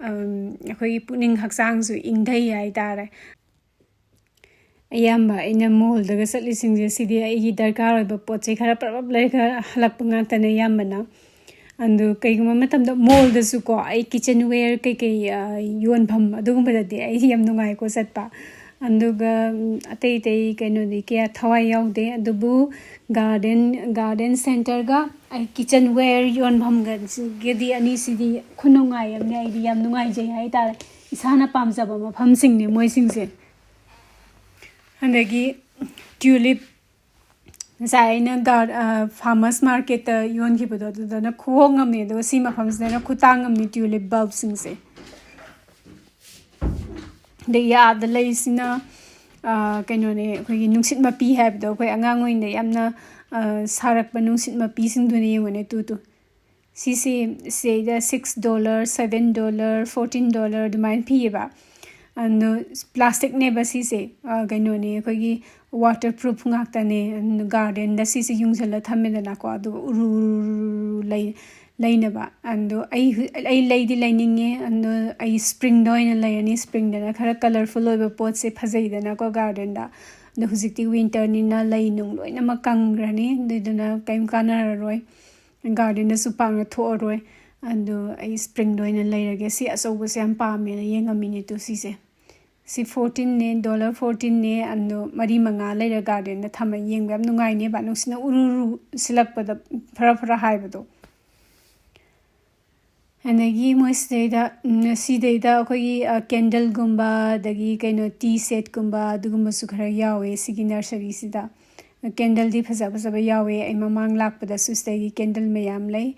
ꯑꯝ, ꯑꯩꯈꯣꯏꯒꯤ ꯄꯨꯛꯅꯤꯡ ꯍꯛꯆꯥꯡꯁꯨ ꯏꯪꯊꯩ ꯍꯥꯏꯇꯥꯔꯦ꯫ ꯑꯌꯥꯝꯕ ꯑꯩꯅ mall ꯗꯒ ꯆꯠꯂꯤꯁꯤꯡꯁꯦ, ꯁꯤꯗꯤ ꯑꯩꯒꯤ ꯗꯔꯀꯥꯔ ꯑꯣꯏꯕ ꯄꯣꯠ ꯆꯩ ꯈꯔ ꯄꯔꯞ ꯄꯔꯞ ꯂꯩꯔꯒ ꯍꯜꯂꯛꯄ ꯉꯥꯛꯇꯅꯦ ꯑꯌꯥꯝꯕꯅ꯫ ꯑꯗꯨ ꯀꯩꯒꯨꯝꯕ ꯃꯇꯝꯗ mall ꯗꯁꯨꯀꯣ, ꯑꯩ kitchenware ꯀꯩꯀꯩ, ꯑ, ꯌꯣꯟꯐꯝ ꯑꯗꯨꯒꯨꯝꯕꯗꯗꯤ ꯑꯩ ꯌꯥꯝ ꯅꯨꯡꯉꯥꯏꯀꯣ ꯆꯠꯄ꯫ ꯑꯗꯨꯒ, ꯎꯝ, ꯑꯇꯩ ꯑꯇꯩ ꯀꯩꯅꯣꯗꯤ ꯀꯌꯥ ꯊꯋꯥꯏ ꯌꯥꯎꯗꯦ꯫ ꯑꯗꯨꯕꯨ garden, garden centre ꯒ ꯑꯩ kitchenware ꯌꯣꯟꯐꯝꯒꯁꯤꯒꯗꯤ, ꯑꯅꯤꯁꯤꯗꯤ ꯈꯨꯅꯨꯡꯉꯥꯏ ꯑꯃꯅꯦ꯫ ꯑꯩꯗꯤ ꯌꯥꯝ ꯅꯨꯡꯉꯥꯏꯖꯩ ꯍꯥꯏꯇꯥꯔꯦ꯫ ꯏꯁꯥꯅ ꯄꯥꯝꯖꯕ ꯃꯐꯝꯁꯤꯡꯅꯦ ꯃꯣꯏꯁꯤꯡꯁꯦ꯫ ꯑꯗꯒꯤ tulip, ꯉꯁꯥꯏ ꯑꯩꯅ ꯒꯥꯔ-, ꯑ, farmers market ꯇ ꯌꯣꯟꯈꯤꯕꯗꯣ, ꯑꯗꯨꯗꯅ ꯈꯨꯍꯣꯡ ꯑꯃꯅꯦ, ꯑꯗꯨꯒ ꯁꯤ ꯃꯐꯝꯁꯤꯗꯅ ꯈꯨꯇꯥꯡ ꯑꯃꯅꯤ tulip bulb ꯁꯤꯡꯁꯦ꯫ ꯑꯗꯒꯤ ꯑꯥꯗ ꯂꯩꯁꯤꯅ, ꯑ, ꯀꯩꯅꯣꯅꯦ, ꯑꯩꯈꯣꯏꯒꯤ ꯅꯨꯡꯁꯤꯠ ꯃꯄꯤ ꯍꯥꯏꯕꯗꯣ, ꯑꯩꯈꯣꯏ ꯑꯉꯥꯡ ꯑꯣꯏꯔꯤꯉꯩꯗ ꯌꯥꯝꯅ, ꯑ, ꯁꯥꯔꯛꯄ ꯅꯨꯡꯁꯤꯠ ꯃꯄꯤꯁꯤꯡꯗꯨꯅꯦ, ꯌꯦꯡꯉꯨꯅꯦ, ꯇꯨ, ꯇꯨ꯫ ꯁꯤꯁꯦ, ꯁꯤꯗꯩꯗ six dollar, seven dollar, fourteen dollar ꯑꯗꯨꯃꯥꯏꯅ ꯄꯤꯌꯦꯕ꯫ ꯑꯗꯣ plastic ꯅꯦꯕ ꯁꯤꯁꯦ, ꯑ, ꯀꯩꯅꯣꯅꯦ, ꯑꯩꯈꯣꯏꯒꯤ waterproof ꯉꯥꯛꯇꯅꯦ꯫ ꯑꯗꯨꯅ garden ꯗ ꯁꯤꯁꯦ ꯌꯨꯡꯁꯤꯜꯂ ꯊꯝꯃꯦꯗꯅꯀꯣ, ꯑꯗꯨꯒ ꯎꯔꯨ ꯎꯔꯨ ꯎꯔꯨ ꯎꯔꯨ ꯂꯩ, ꯂꯩꯅꯕ꯫ ꯑꯗꯣ ꯑꯩ ꯍꯨ-, ꯑꯩ ꯂꯩꯗꯤ ꯂꯩꯅꯤꯡꯉꯦ, ꯑꯗꯣ ꯑꯩ springꯗ ꯑꯣꯏꯅ ꯂꯩꯔꯅꯤ꯫ Springꯗꯅ ꯈꯔ colourful ꯑꯣꯏꯕ ꯄꯣꯠꯁꯦ ꯐꯖꯩꯗꯅꯀꯣ gardenꯗ꯫ ꯑꯗꯣ ꯍꯧꯖꯤꯛꯇꯤ winterꯅꯤꯅ ꯂꯩ ꯅꯨꯡ ꯂꯣꯏꯅꯃꯛ ꯀꯪꯈ꯭ꯔꯅꯤ, ꯑꯗꯨꯗꯨꯅ ꯀꯔꯤꯝ ꯀꯥꯟꯅꯔꯔꯣꯏ, gardenꯗꯁꯨ ꯄꯥꯛꯅ ꯊꯣꯛꯑꯔꯣꯏ꯫ ꯑꯗꯣ ꯑꯩ springꯗ ꯑꯣꯏꯅ ꯂꯩꯔꯒꯦ꯫ ꯁꯤ ꯑꯆꯧꯕꯁꯦ ꯌꯥꯝ ꯄꯥꯝꯃꯦꯅ ꯌꯦꯡꯉꯝꯃꯤꯅꯦ ꯇꯨ ꯁꯤꯁꯦ꯫ ꯁꯤ fourteenꯅꯦ, dollar fourteenꯅꯦ꯫ ꯑꯗꯣ ꯃꯔꯤ ꯃꯉꯥ ꯂꯩꯔ gardenꯗ ꯊꯝꯃ ꯌꯦꯡꯕ ꯌꯥꯝ ꯅꯨꯡꯉꯥꯏꯅꯦꯕ, ꯅꯨꯡꯁꯤꯠꯅ ꯎꯔꯨ ꯔꯨ ꯁꯤꯜꯂꯛꯄꯗ ꯐꯔꯥ ꯐꯔꯥ ꯍꯥꯏꯕꯗꯣ꯫ ꯑꯗꯒꯤ ꯃꯣꯏ ꯁꯤꯗꯩꯗ, ꯎꯝ, ꯁꯤꯗꯩꯗ ꯑꯩꯈꯣꯏꯒꯤ, ꯑ, candleꯒꯨꯝꯕ, ꯑꯗꯒꯤ ꯀꯩꯅꯣ, tea setꯀꯨꯝꯕ, ꯑꯗꯨꯒꯨꯝꯕꯁꯨ ꯈꯔ ꯌꯥꯎꯋꯦ ꯁꯤꯒꯤ nurseryꯁꯤꯗ꯫ Candleꯗꯤ ꯐꯖ ꯐꯖꯕ ꯌꯥꯎꯋꯦ꯫ ꯑꯩ ꯃꯃꯥꯡ ꯂꯥꯛꯄꯗꯁꯨ ꯁꯤꯗꯒꯤ candle ꯃꯌꯥꯝ ꯂꯩ꯫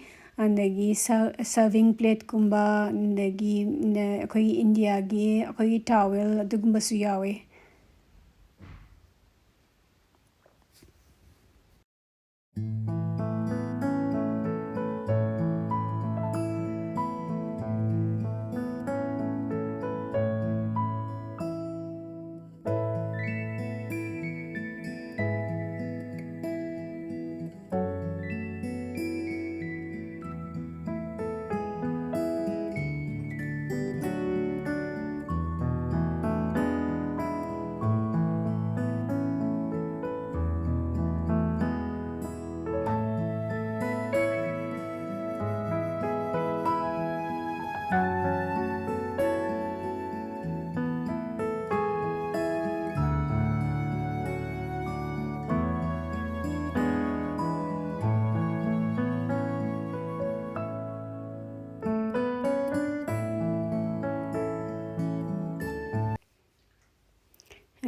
ꯑꯗꯒꯤ ꯁ-, serving plateꯀꯨꯝꯕ, ꯑꯗꯒꯤ, ꯎꯝ, ꯑꯩꯈꯣꯏꯒꯤ Indiaꯒꯤ ꯑꯩꯈꯣꯏꯒꯤ towel, ꯑꯗꯨꯒꯨꯝꯕꯁꯨ ꯌꯥꯎꯋꯦ꯫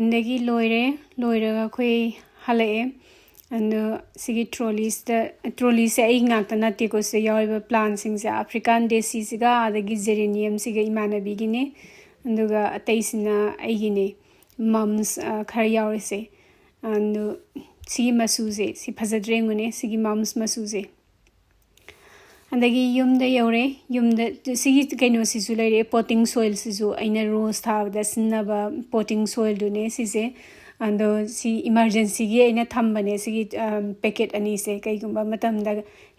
ꯑꯗꯒꯤ ꯂꯣꯏꯔꯦ꯫ ꯂꯣꯏꯔꯒ ꯑꯩꯈꯣꯏ ꯍꯜꯂꯛꯑꯦ꯫ ꯑꯗꯣ ꯁꯤꯒꯤ trolleyꯁꯤꯗ, trolleyꯁꯦ ꯑꯩ ꯉꯥꯛꯇ ꯅꯠꯇꯦꯀꯣ, ꯁꯤꯗ ꯌꯥꯎꯔꯤꯕ plantꯁꯤꯡꯁꯦ African daisyꯁꯤꯒ ꯑꯗꯒꯤ geraniumꯁꯤꯒ ꯏꯃꯥꯟꯅꯕꯤꯒꯤꯅꯦ꯫ ꯑꯗꯨꯒ ꯑꯇꯩꯁꯤꯅ ꯑꯩꯒꯤꯅꯦ꯫ Mums, ꯑ, ꯈꯔ ꯌꯥꯎꯔꯤꯁꯦ꯫ ꯑꯗꯨ ꯁꯤꯒꯤ ꯃꯆꯨꯁꯦ, ꯁꯤ ꯐꯖꯗ꯭ꯔꯥ ꯌꯦꯡꯉꯨꯅꯦ, ꯁꯤꯒꯤ mums ꯃꯆꯨꯁꯦ꯫ ꯑꯗꯒꯤ ꯌꯨꯝꯗ ꯌꯧꯔꯦ꯫ ꯌꯨꯝꯗ ꯁꯤꯒꯤ ꯀꯩꯅꯣꯁꯤꯁꯨ ꯂꯩꯔꯛꯑꯦ, ꯄꯣꯇꯤꯡ ꯁꯣꯏꯜꯁꯤꯁꯨ ꯑꯩꯅ ꯔꯣꯁ ꯊꯥꯕꯗ ꯁꯤꯖꯤꯟꯅꯕ ꯄꯣꯇꯤꯡ ꯁꯣꯏꯜꯗꯨꯅꯦ ꯁꯤꯁꯦ꯫ ꯑꯗꯣ ꯁꯤ ꯏꯃꯥꯔꯖꯦꯟꯁꯤꯒꯤ ꯑꯩꯅ ꯊꯝꯕꯅꯦ ꯁꯤꯒꯤ, ꯑꯝ, ꯄꯦꯀꯦꯠ ꯑꯅꯤꯁꯦ꯫ ꯀꯩꯒꯨꯝꯕ ꯃꯇꯝꯗ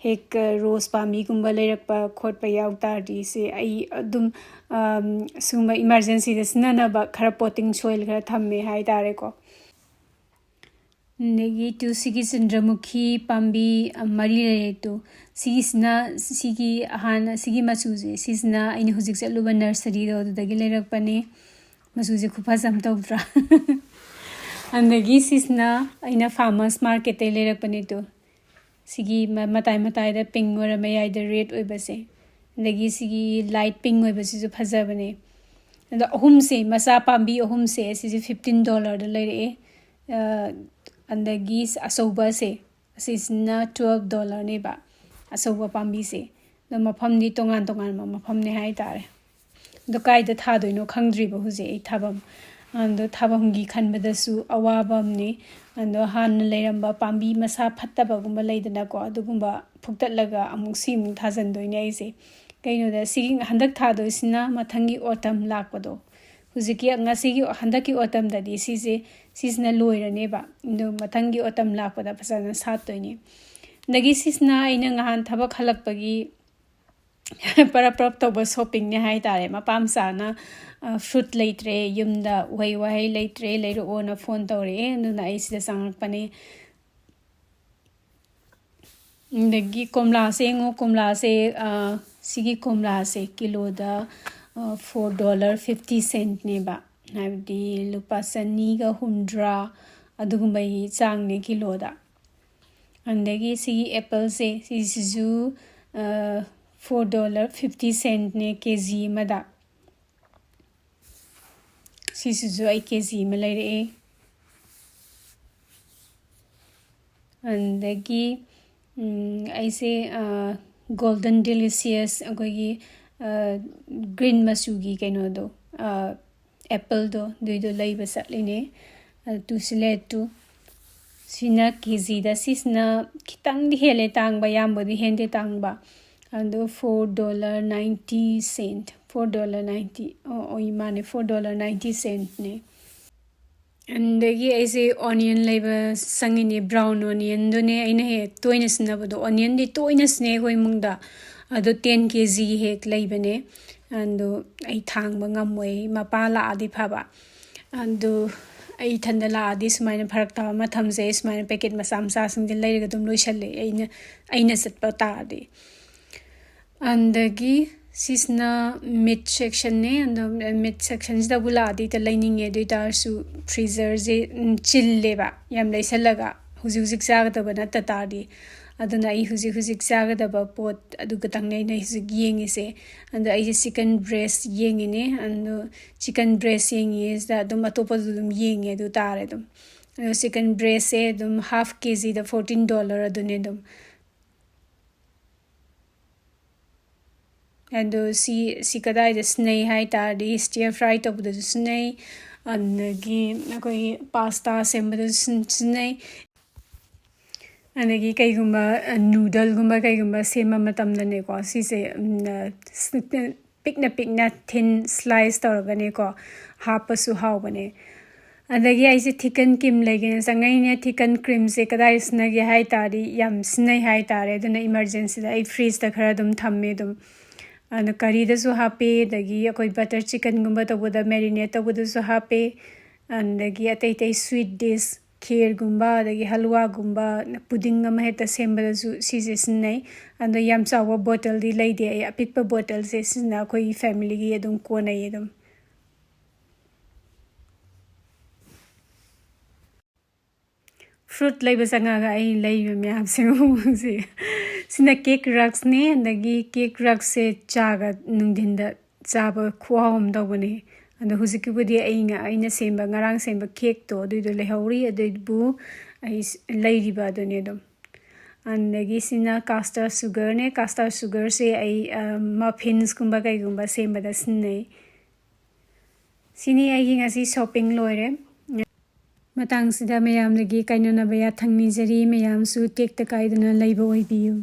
ꯍꯦꯛ, ꯑ, ꯔꯣꯁ ꯄꯥꯝꯕꯤꯒꯨꯝꯕ ꯂꯩꯔꯛꯄ ꯈꯣꯠꯄ ꯌꯥꯎ ꯇꯥꯔꯗꯤ ꯁꯤ ꯑꯩ ꯑꯗꯨꯝ, ꯑꯝ, ꯁꯤꯒꯨꯝꯕ ꯏꯃꯥꯔꯖꯦꯟꯁꯤꯗ ꯁꯤꯖꯤꯟꯅꯅꯕ ꯈꯔ ꯄꯣꯇꯤꯡ ꯁꯣꯏꯜ ꯈꯔ ꯊꯝꯃꯦ ꯍꯥꯏꯇꯥꯔꯦꯀꯣ꯫ ꯑꯗꯒꯤ ꯇꯨ ꯁꯤꯒꯤ ꯆꯟꯗ꯭ꯔꯃꯨꯈꯤ ꯄꯥꯝꯕꯤ, ꯑ, ꯃꯔꯤ ꯂꯩꯔꯦ ꯇꯨ꯫ ꯁꯤꯒꯤꯁꯤꯅ, ꯁꯤꯒꯤ ꯑꯍꯥꯟ-, ꯁꯤꯒꯤ ꯃꯆꯨꯁꯦ, ꯁꯤꯁꯤꯅ ꯑꯩꯅ ꯍꯧꯖꯤꯛ ꯆꯠꯂꯨꯕ ꯅꯔꯁꯔꯤꯗꯣ ꯑꯗꯨꯗꯒꯤ ꯂꯩꯔꯛꯄꯅꯦ꯫ ꯃꯆꯨꯁꯦ ꯈꯨꯐꯖ ꯑꯃ ꯇꯧꯗ꯭ꯔꯥ? ꯑꯗꯒꯤ ꯁꯤꯁꯤꯅ ꯑꯩꯅ ꯐꯥꯔꯃꯔꯁ ꯃꯥꯔꯀꯦꯠꯇꯩ ꯂꯩꯔꯛꯄꯅꯦ ꯇꯨ꯫ ꯁꯤꯒꯤ ꯃ-, ꯃꯇꯥꯏ ꯃꯇꯥꯏꯗ ꯄꯤꯡ ꯑꯣꯏꯔ ꯃꯌꯥꯏꯗ ꯔꯦꯗ ꯑꯣꯏꯕꯁꯦ꯫ ꯑꯗꯒꯤ ꯁꯤꯒꯤ ꯂꯥꯏꯠ ꯄꯤꯡ ꯑꯣꯏꯕꯁꯤꯁꯨ ꯐꯖꯕꯅꯦ꯫ ꯑꯗꯣ ꯑꯍꯨꯝꯁꯦ, ꯃꯆꯥ ꯄꯥꯝꯕꯤ ꯑꯍꯨꯝꯁꯦ, ꯑꯁꯤꯁꯦ ꯐꯤꯐꯇꯤꯟ ꯗꯣꯂꯔꯗ ꯂꯩꯔꯛꯑꯦ꯫ ꯑ, ꯑꯗꯒꯤ ꯑꯆꯧꯕꯁꯦ, ꯑꯁꯤꯁꯤꯅ ꯇ꯭ꯋꯦꯜꯐ ꯗꯣꯂꯔꯅꯦꯕ, ꯑꯆꯧꯕ ꯄꯥꯝꯕꯤꯁꯦ꯫ ꯑꯗꯣ ꯃꯐꯝꯗꯤ ꯇꯣꯉꯥꯟ ꯇꯣꯉꯥꯟꯕ ꯃꯐꯝꯅꯦ ꯍꯥꯏꯇꯥꯔꯦ꯫ ꯑꯗꯣ ꯀꯥꯏꯗ ꯊꯥꯗꯣꯏꯅꯣ ꯈꯪꯗ꯭ꯔꯤꯕ ꯍꯧꯖꯤꯛ ꯑꯩ ꯊꯥꯐꯝ꯫ ꯑꯗꯣ ꯊꯥꯐꯝꯒꯤ ꯈꯟꯕꯗꯁꯨ ꯑꯋꯥꯕ ꯑꯃꯅꯤ꯫ ꯑꯗꯣ ꯍꯥꯟꯅ ꯂꯩꯔꯝꯕ ꯄꯥꯝꯕꯤ ꯃꯁꯥ ꯐꯠꯇꯕꯒꯨꯝꯕ ꯂꯩꯗꯅꯀꯣ, ꯑꯗꯨꯒꯨꯝꯕ ꯐꯨꯛꯇꯠꯂꯒ ꯑꯃꯨꯛ ꯁꯤꯃꯨꯛ ꯊꯥꯖꯤꯟꯗꯣꯏꯅꯦ ꯑꯩꯁꯦ꯫ ꯀꯩꯅꯣꯗ ꯁꯤꯒꯤ ꯍꯟꯗꯛ ꯊꯥꯗꯣꯏꯁꯤꯅ ꯃꯊꯪꯒꯤ autumn ꯂꯥꯛꯄꯗꯣ꯫ ꯍꯧꯖꯤꯛꯀꯤ, ꯉꯁꯤꯒꯤ, ꯍꯟꯗꯛꯀꯤ autumnꯗꯗꯤ ꯁꯤꯁꯦ, ꯁꯤꯁꯤꯅ ꯂꯣꯏꯔꯅꯦꯕ꯫ ꯑꯗꯣ ꯃꯊꯪꯒꯤ autumn ꯂꯥꯛꯄꯗ ꯐꯖꯅ ꯁꯥꯠꯇꯣꯏꯅꯦ꯫ ꯑꯗꯒꯤ ꯁꯤꯁꯤꯅ ꯑꯩꯅ ꯉꯍꯥꯟ ꯊꯕꯛ ꯍꯜꯂꯛꯄꯒꯤ ꯄꯔꯞ ꯄꯔꯞ ꯇꯧꯕ shoppingꯅꯦ ꯍꯥꯏꯇꯥꯔꯦ꯫ ꯃꯄꯥ ꯃꯆꯥꯅ, ꯑ, fruit ꯂꯩꯇ꯭ꯔꯦ, ꯌꯨꯝꯗ ꯎꯍꯩ ꯋꯥꯍꯩ ꯂꯩꯇ꯭ꯔꯦ, ꯂꯩꯔꯛꯑꯣꯅ phone ꯇꯧꯔꯛꯑꯦ꯫ ꯑꯗꯨꯅ ꯑꯩ ꯁꯤꯗ ꯆꯪꯉꯛꯄꯅꯦ꯫ ꯑꯗꯒꯤ ꯀꯣꯝꯂꯥꯁꯦ ꯌꯦꯡꯉꯣ, ꯀꯣꯝꯂꯥꯁꯦ, ꯑ, ꯁꯤꯒꯤ ꯀꯣꯝꯂꯥꯁꯦ ꯀꯤꯂꯣꯗ, ꯑ, four dollar fifty centꯅꯦꯕ, ꯍꯥꯏꯕꯗꯤ ꯂꯨꯄꯥ ꯆꯅꯤꯒ ꯍꯨꯝꯗ꯭ꯔꯥ ꯑꯗꯨꯒꯨꯝꯕꯒꯤ ꯆꯥꯡꯅꯦ ꯀꯤꯂꯣꯗ꯫ ꯑꯗꯒꯤ ꯁꯤꯒꯤ appleꯁꯦ, ꯁꯤꯁꯤꯁꯨ, ꯑ, four dollar fifty centꯅꯦ KG ꯑꯃꯗ꯫ ꯁꯤꯁꯤꯁꯨ ꯑꯩ KG ꯑꯃ ꯂꯩꯔꯛꯑꯦ꯫ ꯑꯗꯒꯤ, ꯎꯝ, ꯑꯩꯁꯦ, ꯑ, Golden Delicious, ꯑꯩꯈꯣꯏꯒꯤ, ꯑ, green ꯃꯆꯨꯒꯤ ꯀꯩꯅꯣꯗꯣ, ꯑ, appleꯗꯣ, ꯑꯗꯨꯏꯗꯣ ꯂꯩꯕ ꯆꯠꯂꯤꯅꯦ꯫ ꯑꯗꯨ ꯇꯨ ꯁꯤ ꯂꯩꯔꯦ ꯇꯨ꯫ ꯁꯤꯅ KGꯗ, ꯁꯤꯁꯤꯅ ꯈꯤꯇꯪꯗꯤ ꯍꯦꯜꯂꯦ ꯇꯥꯡꯕ, ꯌꯥꯝꯕꯨꯗꯤ ꯍꯦꯟꯗꯦ ꯇꯥꯡꯕ꯫ ꯑꯗꯣ four dollar ninety cent, four dollar ninety, ꯑꯣ, ꯑꯣꯏ ꯃꯥꯅꯦ, four dollar ninety centꯅꯦ꯫ ꯑꯗꯒꯤ ꯑꯩꯁꯦ onion ꯂꯩꯕ ꯆꯪꯉꯤꯅꯦ, brown onionꯗꯨꯅꯦ ꯑꯩꯅ ꯍꯦꯛ ꯇꯣꯏꯅ ꯁꯤꯖꯤꯟꯅꯕꯗꯣ꯫ Onionꯗꯤ ꯇꯣꯏꯅ ꯁꯤꯖꯤꯟꯅꯩ ꯑꯩꯈꯣꯏ ꯏꯃꯨꯡꯗ꯫ ꯑꯗꯣ ten KG ꯍꯦꯛ ꯂꯩꯕꯅꯦ꯫ ꯑꯗꯣ ꯑꯩ ꯊꯥꯡꯕ ꯉꯝꯃꯣꯏ, ꯃꯄꯥ ꯂꯥꯛꯑꯗꯤ ꯐꯕ꯫ ꯑꯗꯣ ꯑꯩ ꯏꯊꯟꯗ ꯂꯥꯛꯑꯗꯤ ꯁꯨꯃꯥꯏꯅ ꯐꯔꯛ ꯇꯥꯕ ꯃꯇꯝꯁꯦ, ꯑꯩ ꯁꯨꯃꯥꯏꯅ packet ꯃꯆꯥ ꯃꯆꯥꯁꯤꯡꯁꯦ ꯂꯩꯔꯒ ꯑꯗꯨꯝ ꯂꯣꯏꯁꯜꯂꯦ, ꯑꯩꯅ, ꯑꯩꯅ ꯆꯠꯄ ꯇꯥꯔꯗꯤ꯫ ꯑꯗꯒꯤ ꯁꯤꯁꯤꯅ meat sectionꯅꯦ꯫ ꯑꯗꯣ meat sectionꯁꯤꯗꯕꯨ ꯂꯥꯛꯑꯗꯤ ꯍꯦꯛꯇ ꯂꯩꯅꯤꯡꯉꯦ꯫ ꯑꯗꯨ ꯑꯣꯏ ꯇꯥꯔꯁꯨ freezerꯁꯦ, ꯎꯝ, ꯆꯤꯜꯂꯦꯕ, ꯌꯥꯝ ꯂꯩꯁꯜꯂꯒ ꯍꯧꯖꯤꯛ ꯍꯧꯖꯤꯛ ꯆꯥꯒꯗꯕ ꯅꯠꯇ ꯇꯥꯔꯗꯤ꯫ ꯑꯗꯨꯅ ꯑꯩ ꯍꯧꯖꯤꯛ ꯍꯧꯖꯤꯛ ꯆꯥꯒꯗꯕ ꯄꯣꯠ ꯑꯗꯨ ꯈꯛꯇꯪꯅꯦ ꯑꯩꯅ ꯍꯧꯖꯤꯛ ꯌꯦꯡꯉꯤꯁꯦ꯫ ꯑꯗꯣ ꯑꯩꯁꯦ chicken breast ꯌꯦꯡꯉꯤꯅꯦ꯫ ꯑꯗꯣ chicken breast ꯌꯦꯡꯉꯤꯁꯤꯗ ꯑꯗꯨꯝ ꯑꯇꯣꯞꯄꯁꯨ ꯑꯗꯨꯝ ꯌꯦꯡꯉꯦ ꯑꯗꯨ ꯇꯥꯔꯦ ꯑꯗꯨꯝ꯫ ꯑꯗꯣ chicken breastꯁꯦ ꯑꯗꯨꯝ half KGꯗ fourteen dollar ꯑꯗꯨꯅꯦ ꯑꯗꯨꯝ꯫ ꯑꯗꯣ ꯁꯤ, ꯁꯤ ꯀꯗꯥꯏꯗ ꯁꯤꯖꯤꯟꯅꯩ ꯍꯥꯏ ꯇꯥꯔꯗꯤ, stir fry ꯇꯧꯕꯗꯁꯨ ꯁꯤꯖꯤꯟꯅꯩ, ꯑꯗꯒꯤ ꯑꯩꯈꯣꯏꯒꯤ pasta ꯁꯦꯝꯕꯗꯁꯨ ꯁꯤꯖꯤꯟ-, ꯁꯤꯖꯤꯟꯅꯩ꯫ ꯑꯗꯒꯤ ꯀꯩꯒꯨꯝꯕ, ꯑ, noodleꯒꯨꯝꯕ ꯀꯩꯒꯨꯝꯕ ꯁꯦꯝꯕ ꯃꯇꯝꯗꯅꯦꯀꯣ, ꯁꯤꯁꯦ, ꯎꯝ, ꯑ, ꯁ-, ꯄꯤꯛꯅ ꯄꯤꯛꯅ thin slice ꯇꯧꯔꯒꯅꯦꯀꯣ, ꯍꯥꯞꯄꯁꯨ ꯍꯥꯎꯕꯅꯦ꯫ ꯑꯗꯒꯤ ꯑꯩꯁꯦ thicken cream ꯂꯩꯒꯦꯅ ꯆꯪꯉꯛꯏꯅꯦ꯫ Thicken creamꯁꯦ ꯀꯗꯥꯏ ꯁꯤꯖꯤꯟꯅꯒꯦ ꯍꯥꯏ ꯇꯥꯔꯗꯤ, ꯌꯥꯝ ꯁꯤꯖꯤꯟꯅꯩ ꯍꯥꯏ ꯇꯥꯔꯦ, ꯑꯗꯨꯅ emergencyꯗ ꯑꯩ fridgeꯇ ꯈꯔ ꯑꯗꯨꯝ ꯊꯝꯃꯦ ꯑꯗꯨꯝ꯫ ꯑꯗꯣ curryꯗꯁꯨ ꯍꯥꯞꯄꯦ, ꯑꯗꯒꯤ ꯑꯩꯈꯣꯏ butter chickenꯒꯨꯝꯕ ꯇꯧꯕꯗ, marinate ꯇꯧꯕꯗꯁꯨ ꯍꯥꯞꯄꯦ, ꯑꯗꯒꯤ ꯑꯇꯩ ꯑꯇꯩ sweet dish, ꯈꯦꯔꯒꯨꯝꯕ, ꯑꯗꯒꯤ ꯍꯜꯋꯥꯒꯨꯝꯕ, pudding ꯑꯃ ꯍꯦꯛꯇ ꯁꯦꯝꯕꯗꯁꯨ ꯁꯤꯁꯦ ꯁꯤꯖꯤꯟꯅꯩ꯫ ꯑꯗꯣ ꯌꯥꯝ ꯆꯥꯎꯕ bottleꯗꯤ ꯂꯩꯗꯦ ꯑꯩ, ꯑꯄꯤꯛꯄ bottleꯁꯦ ꯁꯤꯖꯤꯟꯅ ꯑꯩꯈꯣꯏꯒꯤ familyꯒꯤ ꯑꯗꯨꯝ ꯀꯣꯟꯅꯩ ꯑꯗꯨꯝ꯫ Fruit ꯂꯩꯕ ꯆꯪꯉꯒ ꯑꯩ ꯂꯩꯕ ꯃꯌꯥꯝꯁꯦ ꯃꯑꯣꯡꯁꯦ꯫ ꯁꯤꯅ cake ruskꯅꯦ, ꯑꯗꯒꯤ cake ruskꯁꯦ ꯆꯥꯒ ꯅꯨꯡꯊꯤꯟꯗ ꯆꯥꯕ ꯈꯨꯍꯥꯎ ꯑꯃ ꯇꯧꯕꯅꯦ꯫ ꯑꯗꯣ ꯍꯧꯖꯤꯛꯀꯤꯕꯨꯗꯤ ꯑꯩꯅ, ꯑꯩꯅ ꯁꯦꯝꯕ, ꯉꯔꯥꯡ ꯁꯦꯝꯕ cakeꯇꯣ ꯑꯗꯨꯏꯗꯣ ꯂꯩꯍꯧꯔꯤ, ꯑꯗꯨꯏꯕꯨ ꯑꯩ ꯂꯩꯔꯤꯕ ꯑꯗꯨꯅꯦ ꯑꯗꯨꯝ꯫ ꯑꯗꯒꯤ ꯁꯤꯅ caster sugarꯅꯦ꯫ Caster sugarꯁꯦ ꯑꯩ, ꯑ, muffinsꯀꯨꯝꯕ ꯀꯩꯒꯨꯝꯕ ꯁꯦꯝꯕꯗ ꯁꯤꯖꯤꯟꯅꯩ꯫ ꯁꯤꯅꯤ ꯑꯩꯒꯤ ꯉꯁꯤ shopping ꯂꯣꯏꯔꯦ꯫ ꯃꯇꯥꯡꯁꯤꯗ ꯃꯌꯥꯝꯗꯒꯤ ꯀꯥꯏꯅꯅꯕ ꯌꯥꯊꯪ ꯅꯤꯖꯔꯤ꯫ ꯃꯌꯥꯝꯁꯨ ꯇꯦꯛꯇ ꯀꯥꯏꯗꯅ ꯂꯩꯕ ꯑꯣꯏꯕꯤꯌꯨ꯫